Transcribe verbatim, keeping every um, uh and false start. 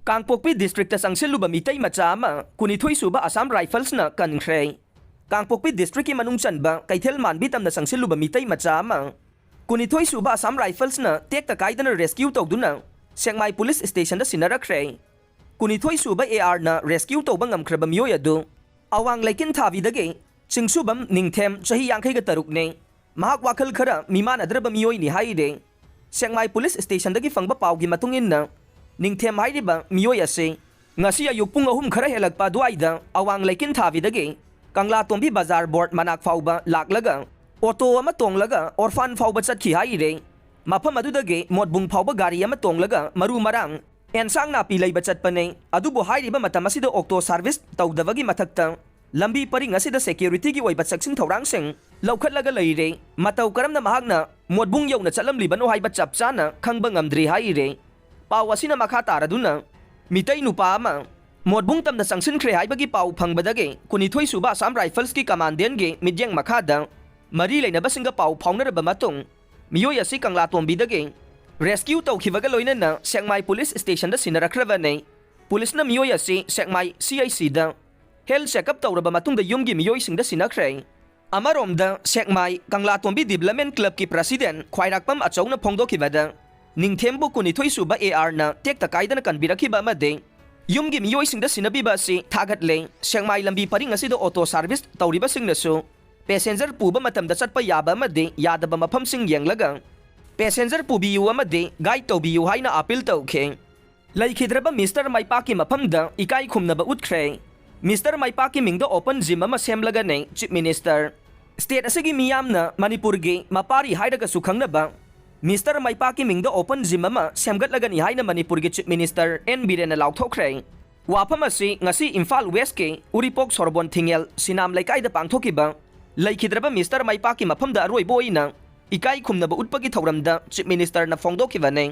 ꯀꯥꯡꯄꯣꯛꯄꯤ district ꯆꯪꯁꯤꯜꯂꯨꯕ Meitei ꯃꯆꯥ ꯑꯃ ꯀꯨꯟꯅꯤꯊꯣꯏ ꯁꯨꯕ ꯑꯁꯥꯝ ꯔꯥꯏꯐꯜꯁꯅ ꯀꯟꯈ꯭ꯔꯦ꯫ ꯀꯥꯡꯄꯣꯛꯄꯤ ꯗꯤꯁꯇ꯭ꯔꯤꯛꯀꯤ ꯃꯅꯨꯡ ꯆꯟꯕ ꯀꯩꯊꯦꯜ ꯃꯥꯟꯕꯤ ꯇꯝꯅ ꯆꯪꯁꯤꯜꯂꯨꯕ ꯃꯤꯇꯩ ꯃꯆꯥ ꯑꯃ ꯀꯨꯟꯅꯤꯊꯣꯏ ꯁꯨꯕ ꯑꯁꯥꯝ ꯔꯥꯏꯐꯜꯁꯅ ꯇꯦꯛꯇ ꯀꯥꯏꯗꯅ ꯔꯦꯁꯀ꯭ꯌꯨ ꯇꯧꯗꯨꯅ ꯁꯦꯛꯃꯥꯏ ꯄꯨꯂꯤꯁ ꯁ꯭ꯇꯦꯁꯟꯗ ꯁꯤꯟꯅꯔꯛꯈ꯭ꯔꯦ꯫ ꯀꯨꯟꯅꯤꯊꯣꯏ ꯁꯨꯕ ꯑꯦ ꯑꯥꯔꯅ ꯔꯦꯁꯀ꯭ꯌꯨ ꯇꯧꯕ ꯉꯝꯈ꯭ꯔꯕ ꯃꯤꯑꯣꯏ ꯑꯗꯨ ꯑꯋꯥꯡ ꯂꯩꯀꯤꯟ ꯊꯥꯕꯤꯗꯒꯤ ꯆꯤꯡꯁꯨꯕꯝ ꯅꯤꯡꯊꯦꯝ, ꯆꯍꯤ ꯌꯥꯡꯈꯩꯒ ꯇꯔꯨꯛꯅꯤ꯫ ꯃꯍꯥꯛ ꯋꯥꯈꯜ ꯈꯔ ꯃꯤꯃꯥꯟꯅꯗ꯭ꯔꯕ ꯃꯤꯑꯣꯏꯅꯤ ꯍꯥꯏꯔꯦ꯫ ꯁꯦꯛꯃꯥꯏ ꯄꯨꯂꯤꯁ ꯁ꯭ꯇꯦꯁꯟꯗꯒꯤ ꯐꯪꯕ ꯄꯥꯎꯒꯤ ꯃꯇꯨꯡ ꯏꯟꯅ, ꯅꯤꯡꯊꯦꯝ ꯍꯥꯏꯔꯤꯕ ꯃꯤꯑꯣꯏ ꯑꯁꯤ ꯉꯁꯤ ꯑꯌꯨꯛ ꯄꯨꯡ ꯑꯍꯨꯝ ꯈꯔ ꯍꯦꯜꯂꯛꯄ ꯑꯗꯨꯋꯥꯏꯗ ꯑꯋꯥꯡ ꯂꯩꯀꯤꯟ ꯊꯥꯕꯤꯗꯒꯤ ꯀꯪꯂꯥꯇꯣꯝꯕꯤ ꯕꯖꯥꯔ ꯕꯣꯔꯗ ꯃꯅꯥꯛ ꯐꯥꯎꯕ ꯂꯥꯛꯂꯒ ꯑꯣꯇꯣ ꯑꯃ ꯇꯣꯡꯂꯒ ꯑꯣꯔꯐꯥꯟ ꯐꯥꯎꯕ ꯆꯠꯈꯤ ꯍꯥꯏꯔꯦ꯫ ꯃꯐꯝ ꯑꯗꯨꯗꯒꯤ ꯃꯣꯠꯕꯨꯡ ꯐꯥꯎꯕ ꯒꯥꯔꯤ ꯑꯃ ꯇꯣꯡꯂꯒ ꯃꯔꯨ ꯃꯔꯥꯡ, ꯑꯦꯟꯁꯥꯡ ꯅꯥꯄꯤ ꯂꯩꯕ ꯆꯠꯄꯅꯦ꯫ ꯑꯗꯨꯕꯨ ꯍꯥꯏꯔꯤꯕ ꯃꯇꯝ ꯑꯁꯤꯗ ꯑꯣꯛꯇꯣ ꯁꯥꯔꯚꯤꯁ ꯇꯧꯗꯕꯒꯤ ꯃꯊꯛꯇ ꯂꯝꯕꯤ ꯄꯔꯤꯡ ꯑꯁꯤꯗ ꯁꯦꯀ꯭ꯌꯨꯔꯤꯇꯤꯒꯤ ꯑꯣꯏꯕ ꯆꯦꯛꯁꯤꯟ ꯊꯧꯔꯥꯡꯁꯤꯡ ꯂꯧꯈꯠꯂꯒ ꯂꯩꯔꯦ꯫ ꯃꯇꯧ ꯀꯔꯝꯅ ꯃꯍꯥꯛꯅ ꯃꯣꯠꯕꯨꯡ ꯌꯧꯅ ꯆꯠꯂꯝꯂꯤꯕꯅꯣ ꯍꯥꯏꯕ ꯆꯞ ꯆꯥꯅ ꯈꯪꯕ ꯉꯝꯗ꯭ꯔꯤ ꯍꯥꯏꯔꯦ꯫ ꯄꯥꯎ ꯑꯁꯤꯅ ꯃꯈꯥ ꯇꯥꯔꯗꯨꯅ ꯃꯤꯇꯩ ꯅꯨꯄꯥ ꯑꯃ ꯃꯣꯠꯕꯨꯡ ꯇꯝꯅ ꯆꯪꯁꯤꯟꯈ꯭ꯔꯦ ꯍꯥꯏꯕꯒꯤ ꯄꯥꯎ ꯐꯪꯕꯗꯒꯤ ꯀꯨꯟꯅꯤꯊꯣꯏ ꯁꯨꯕ ꯑꯁꯥꯝ ꯔꯥꯏꯐꯜꯁꯀꯤ ꯀꯃꯥꯟꯗꯦꯟꯒꯤ ꯃꯤꯠꯌꯦꯡ ꯃꯈꯥꯗ ꯃꯔꯤ ꯂꯩꯅꯕꯁꯤꯡꯒ ꯄꯥꯎ ꯐꯥꯎꯅꯔꯕ ꯃꯇꯨꯡ ꯃꯤꯑꯣꯏ ꯑꯁꯤ ꯀꯪꯂꯥꯇꯣꯝꯕꯤꯗꯒꯤ ꯔꯦꯁꯀ꯭ꯌꯨ ꯇꯧꯈꯤꯕꯒ ꯂꯣꯏꯅꯅ ꯁꯦꯛꯃꯥꯏ ꯄꯨꯂꯤꯁ ꯁ꯭ꯇꯦꯁꯟꯗ ꯁꯤꯟꯅꯔꯛꯈ꯭ꯔꯕꯅꯤ꯫ ꯄꯨꯂꯤꯁꯅ ꯃꯤꯑꯣꯏ ꯑꯁꯤ ꯁꯦꯛꯃꯥꯏ ꯁꯤ ꯑꯩꯆ ꯁꯤꯗ ꯍꯦꯜꯊ ꯆꯦꯛꯑꯞ ꯇꯧꯔꯕ ꯃꯇꯨꯡꯗ ꯌꯨꯝꯒꯤ ꯃꯤꯑꯣꯏꯁꯤꯡꯗ ꯁꯤꯟꯅꯈ꯭ꯔꯦ꯫ ꯑꯃꯔꯣꯝꯗ ꯁꯦꯛꯃꯥꯏ ꯀꯪꯂꯥꯇꯣꯝꯕꯤ ꯗꯤꯕꯂꯞꯃꯦꯟ ꯀ꯭ꯂꯕꯀꯤ ꯄ꯭ꯔꯁꯤꯗꯦꯟ ꯈ꯭ꯋꯥꯏꯔꯥꯛꯄꯝ ꯑꯆꯧꯅ ꯐꯣꯡꯗꯣꯛꯈꯤꯕꯗ, ꯅꯤꯡꯊꯦꯝꯕꯨ ꯀꯨꯟꯅꯤꯊꯣꯏ ꯁꯨꯕ ꯑꯦ ꯑꯥꯔꯅ ꯇꯦꯛꯇ ꯀꯥꯏꯗꯅ ꯀꯟꯕꯤꯔꯛꯈꯤꯕ ꯑꯃꯗꯤ ꯌꯨꯝꯒꯤ ꯃꯤꯑꯣꯏꯁꯤꯡꯗ ꯁꯤꯟꯅꯕꯤꯕ ꯑꯁꯤ ꯊꯥꯒꯠꯂꯦ꯫ ꯁꯦꯛꯃꯥꯏ ꯂꯝꯕꯤ ꯄꯔꯤꯡ ꯑꯁꯤꯗ ꯑꯣꯇꯣ ꯁꯥꯔꯚꯤꯁ ꯇꯧꯔꯤꯕꯁꯤꯡꯅꯁꯨ ꯄꯦꯁꯦꯟꯖꯔ ꯄꯨꯕ ꯃꯇꯝꯗ ꯆꯠꯄ ꯌꯥꯕ ꯑꯃꯗꯤ ꯌꯥꯗꯕ ꯃꯐꯝꯁꯤꯡ ꯌꯦꯡꯂꯒ ꯄꯦꯁꯦꯟꯖꯔ ꯄꯨꯕꯤꯌꯨ ꯑꯃꯗꯤ ꯒꯥꯏꯗ ꯇꯧꯕꯤꯌꯨ ꯍꯥꯏꯅ ꯑꯄꯤꯜ ꯇꯧꯈꯤ꯫ ꯂꯩꯈꯤꯗ꯭ꯔꯕ ꯃꯤꯁꯇꯔ ꯃꯥꯏꯄꯥꯛꯀꯤ ꯃꯐꯝꯗ ꯏꯀꯥꯏ ꯈꯨꯝꯅꯕ ꯎꯠꯈ꯭ꯔꯦ꯫ ꯃꯤꯁꯇꯔ ꯃꯥꯏꯄꯥꯛꯀꯤ ꯃꯤꯡꯗ ꯑꯣꯄꯟ ꯖꯤꯝ ꯑꯃ ꯁꯦꯝꯂꯒꯅꯤ ꯆꯤꯐ ꯃꯤꯅꯤꯁꯇꯔ꯫ ꯁ꯭ꯇꯦꯠ ꯑꯁꯤꯒꯤ ꯃꯤꯌꯥꯝꯅ ꯃꯅꯤꯄꯨꯔꯒꯤ ꯃꯄꯥꯔꯤ ꯍꯥꯏꯔꯒꯁꯨ ꯈꯪꯅꯕ ꯃꯤꯁꯇꯔ ꯃꯥꯏꯄꯥꯛꯀꯤ ꯃꯤꯡꯗ ꯑꯣꯄꯟ ꯖꯤꯝ ꯑꯃ ꯁꯦꯝꯒꯠꯂꯒꯅꯤ ꯍꯥꯏꯅ ꯃꯅꯤꯄꯨꯔꯒꯤ ꯆꯤꯐ ꯃꯤꯅꯤꯁꯇꯔ ꯑꯦꯟ ꯕꯤꯔꯦꯟꯅ ꯂꯥꯎꯊꯣꯛꯈ꯭ꯔꯦ꯫ ꯋꯥꯐꯝ ꯑꯁꯤ ꯉꯁꯤ ꯏꯝꯐꯥꯜ ꯋꯦꯁꯀꯤ ꯎꯔꯤꯄꯣꯛ ꯁꯣꯔꯣꯕꯣꯟ ꯊꯤꯡꯉꯦꯜ ꯁꯤꯅꯥꯝ ꯂꯩꯀꯥꯏꯗ ꯄꯥꯡꯊꯣꯛꯈꯤꯕ ꯂꯩꯈꯤꯗ꯭ꯔꯕ ꯃꯤꯁꯇꯔ ꯃꯥꯏꯄꯥꯛꯀꯤ ꯃꯐꯝꯗ ꯑꯔꯣꯏꯕ ꯑꯣꯏꯅ ꯏꯀꯥꯏ ꯈꯨꯝꯅꯕ ꯎꯠꯄꯒꯤ ꯊꯧꯔꯝꯗ ꯆꯤꯐ ꯃꯤꯅꯤꯁꯇꯔꯅ ꯐꯣꯡꯗꯣꯛꯈꯤꯕꯅꯤ꯫